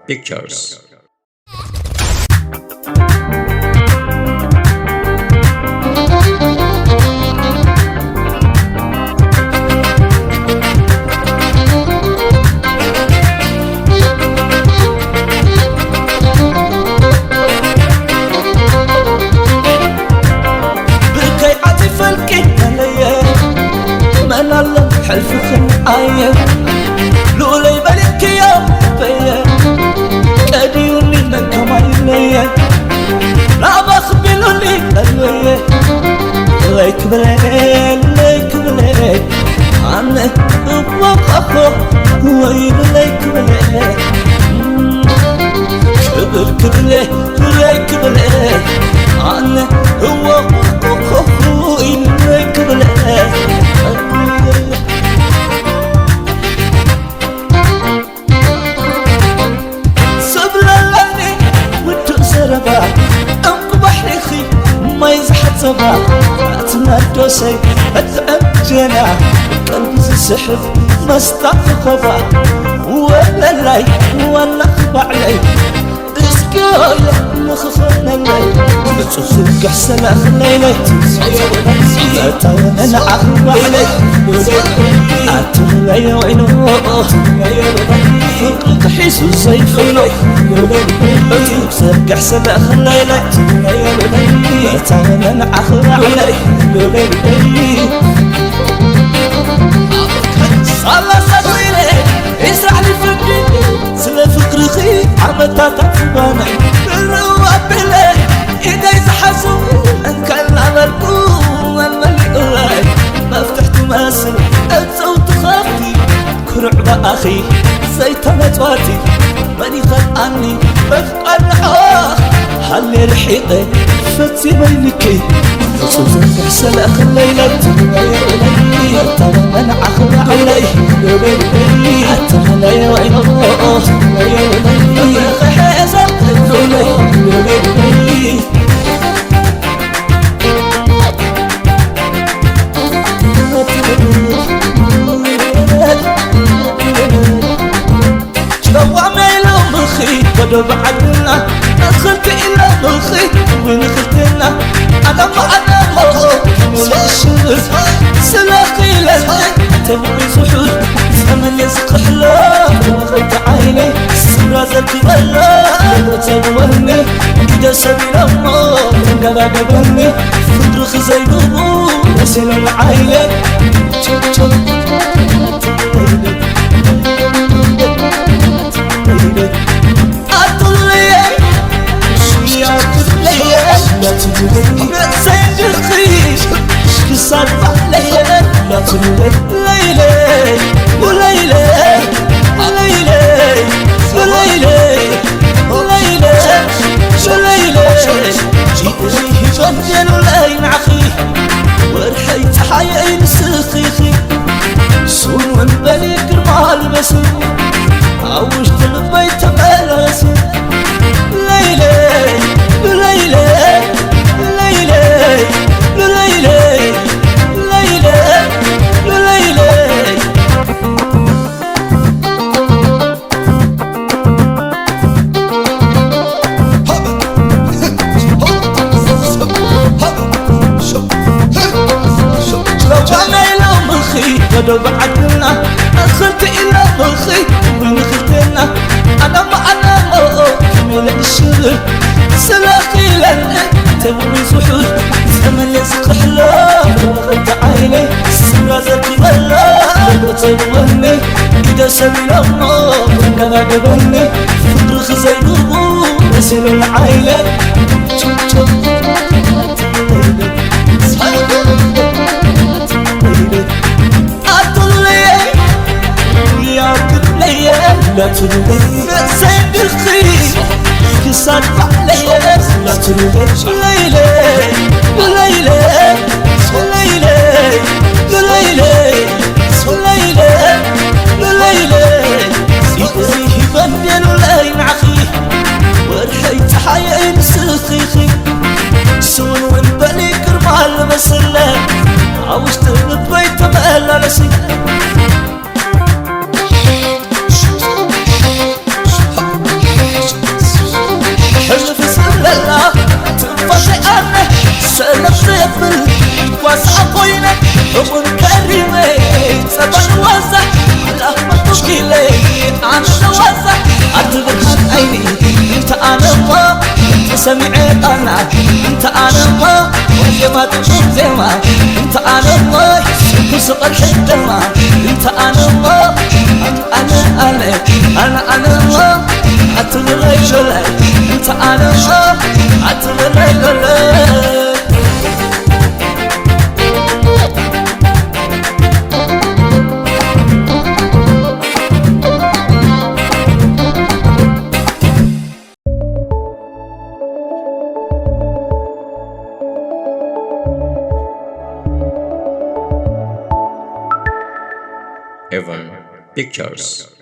Pictures. ብከይ ዓጺፈልኪ መለየ መን ኣሎ ሕልፍኽን ኣየ ሉለይ በሊክዮ በየ ቀዲዩኒ መን ከማይ ለየ ናባኽ ቢሉኒ ቀልበየ ለይ ክብለ ለይ ክብለ ኣነ እወቃኾ ወይ ለይ ክብለ ክብል ክብለ ክብለይ ክብለ ኣነ እወ ኢልለይ ክብለ ሰብለለኒ ውዱእ ዘረባ ዕንቁ ባሕሪኺ ማይ ዝሓጸባ ኣትናዶሰይ ኣትዕጀና ቀልቢ ዝስሕብ መስታ ክኸባ ወለላይ ዋላ ክባዕለይ እስኪ ንኽኾነለይ ንጹህ ዝርግሕ ሰላኽለይለይ መታወነ ንዓኽ ባዕለይ ኣትኽለየ ወይኖ ፍቕሪ ክሒሱ ዘይኽእሎ እቲ ዝርግሕ ሰላኽለይለይ መታወነ ንዓኽ ባዕለይ ሳላ ሳላ ኢለ ይስራሕ ፍርዲ ስለ ፍቅርኺ ዓመታታት ዝባነ ክርው ኣቢለ ኢደይ ዝሓዙ እንከላበልኩ መመሊኡለይ መፍትሕ ትመስል እፅው ትኸፍቲ ክሩዕ ብኣኺ ዘይተመፅዋቲ መን ይኸልኣኒ ኣፍቃሪ ንዓኽ ሃሌ ርሒቐ ፈጺመ ኢልኪ ፍጹም ዘርግሕ ሰላእኽለይ ለይቲ መተማመን ዓኽላ ዓለይ ኣተመለዮ ኢኖ ሸዋመ ኢሎምኺ ወደብ ዓድና እኽልቲ ኢሎምኺ እውን እኽልትና ኣዳማ ኣዳማ ሽብር ስለኺ ኢለን ተብዒ ዝሑል ዘመን የዝቅሕሎ እኽልቲ ዓይነይ ስራ ዘርግበሎ ተብወኒ ኢደ ሰብ ኢሎሞ ተንገባገበኒ ፍቅርኺ ዘይብሉ መሲሎም ዓይነይ ወርሐይ ፀሓየይ ንስኺ ሱን ወንበሪ ግርማ ኣልበሲ ኣብ ውሽጢ ልበይ ተመለሲ ለይለ ለይለ ለይለ ለይለ ለይለ ለይለ ጨመይ ሎምኺ ወደብ ዓድና እኽልቲ ኢሎምኺ ወይኒ ክልቴና ኣዳማ ኣዳማኦ ከመይ ለእሽብል ስለኺ ለንእ ተብሉ ዝሑል ዘመን የዝቅሕሎ ክልተ ዓይነይ ስምራ ዘርግበሎ ተብወኒ ኢደ ሰብ ኢሎሞ ተንገባገበኒ ፍቅርኺ ዘይብሉ መሲሉ ንዓይነ ክሳድ ባዕለየ ለይለ ለይለ ለይለ ለይለ ለይለ ለይለ ኢደይ ሂበን የሉለይ ንዓኺ ወርሐይ ፀሓየይ ንስኺኺ ስውን እውን በሊ ግርማ ልበስለ ኣብ ውሽጢ ልበይ ተመላለሲ ኣና እንተ ኣነ እሞ ዜማ ጥዑም ዜማ እንተ ኣነ እሞ ስንኩ ስቐል ሕደማ እንተ ኣነ እሞ ኣነ ኣነ ኣነ ኣነ እሞ ኣትብለይ ሎለ እንተ ኣነ እሞ ኣትብለይ ሎለ Evan Pictures.